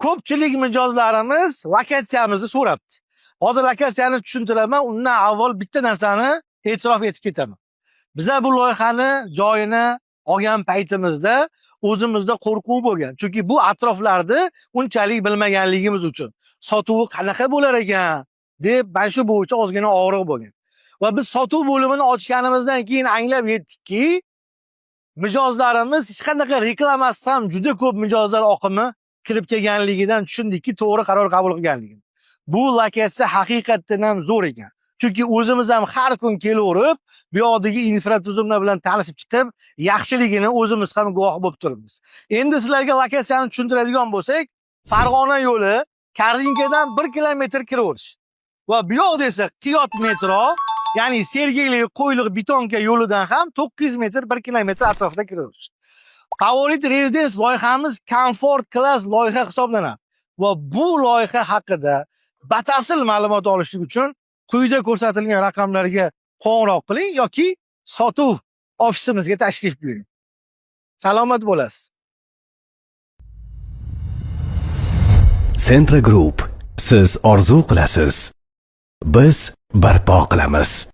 Ko'pchilik mijozlarimiz lokatsiyamizni so'rabdi. Hozir lokatsiyani tushuntiraman, undan avval bitta narsani e'tirof etib ketaman. Biza bu loyihani joyini olgan paytimizda o'zimizda qo'rquv bo'lgan. Chunki bu atroflarni unchalik bilmaganligimiz uchun sotuvi qanaqa bo'lar ekan deb mana shu bo'yicha ozgina og'riq bo'lgan. Va biz sotuv bo'limini ochganimizdan keyin anglab yetdikki, mijozlarimiz hech qanaqa reklamasiz ham juda ko'p mijozlar oqimi kirib kelganligidan tushundikki, to'g'ri qaror qabul qilganligimiz. Bu lokatsiya haqiqatdan ham zo'r ekan. Chunki o'zimiz ham har kun kelaverib, bu yoqdagi infratuzilma bilan tanishib chiqib, yaxshiligini o'zimiz ham guvoh bo'lib turibmiz. Endi sizlarga lokatsiyani tushuntiradigan bo'lsak, Farg'ona yo'li Korzinkadan 1 kilometr kiraverish. Va bu yoqda esa Qiyot metro, ya'ni Sergeli Qo'yliq Betonka yo'lidan ham 900 metr 1 kilometr atrofida kiraverish. Favorit Residence loyihamiz komfort klass loyiha hisoblanadi. Va bu loyiha haqida batafsil ma'lumot olishlik uchun quyida ko'rsatilgan raqamlarga qo'ng'iroq qiling yoki sotuv ofisimizga tashrif buyuring. Salomat bo'lasiz. Centra Group. Siz orzu qilasiz. Biz barpo qilamiz.